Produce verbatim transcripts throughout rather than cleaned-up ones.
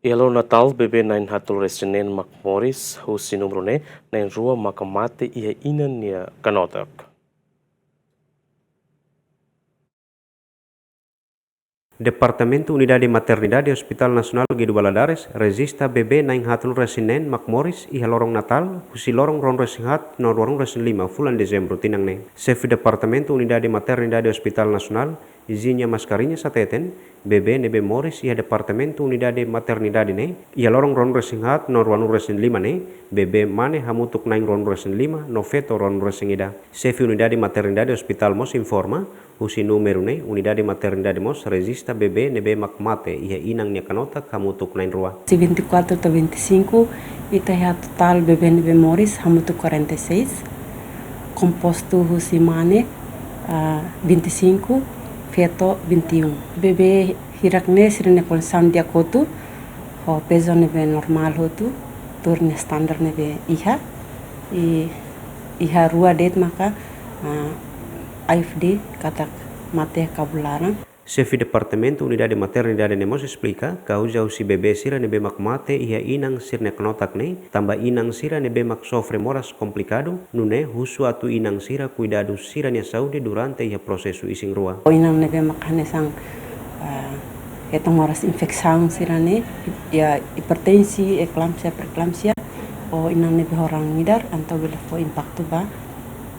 Iha loron Natal, bebé na'in haat tolu resin neen mak moris, husi númeru ne'e, na'in rua maka mate iha inan nia kanotak. Departamentu Unidade Maternidade Hospital Nasionál Guido Valadares rejista bebé na'in haat tolu resin neen mak moris iha loron Natal, husi loron ruanulu resin haat no ruanulu resin lima fulan Dezembru tinan ne'e. Xefe Departamentu Unidade Maternidade Hospital Nasionál, Zinia Mascarenhas hateten, bebé ne'ebé moris iha Departamentu Unidade Maternidade ne'e, iha loron ruanulu resin haat no ruanulu resin lima ne'e, bebé mane hamutuk na'in ruanulu resin lima no feto ruanulu resin ida. Xefe Unidade Maternidade Hospital mós informa, husi númeru ne'e, Unidade Maternidade mós rejista bebé ne'ebé mak mate iha inan nia kanotak hamutuk na'in rua. Husi vinte e quatro to'o vinte e cinco, ita iha totál bebé ne'ebé moris hamutuk quarenta e seis, kompostu husi mane, ah, vinte e cinco, feto vinte e um. Bebé hirak ne'e sira-nia kondisaun di'ak hotu, ho pezu ne'ebé normál hotu, tuir nia standar ne'ebé iha, i iha rua de'it maka, ah, I F D katak mate kabun laran. Xefe Departamentu Unidade Maternidade ne'e mós esplika, kauza husi bebé sira ne'ebé mak mate iha inan sira-nia kanotak ne'e, tanba inan sira ne'ebé mak sofre moras komplikadu, nune'e husu atu inan sira kuidadu sira-nia saúde durante iha prosesu isin-rua. Inan ne'ebé mak hanesan, ah, hetan moras infesaun sira-ne'e, iha hipertensi, eklamsia, preeklamsia, ou inan ne'ebé ho raan midar, entaun bele fó impaktu ba,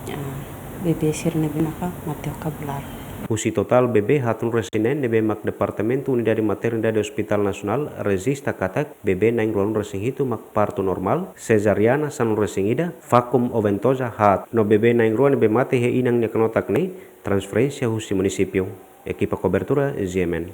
ah, bebé sira ne'ebé maka mate ho kabun laran. Husi totál bebé haat tolu resin neen ne'ebé mak Departamentu Unidade Maternidade Hospital Nasionál rejista katak bebé na'in ruanulu resin hitu mak partu normál, sezariana sanulu resin ida, vakum oventoza haat, no bebé na'in rua ne'ebé mate iha inan nia kanotak ne'e transferénsia husi munisípiu. Ekipa kobertura, G M N.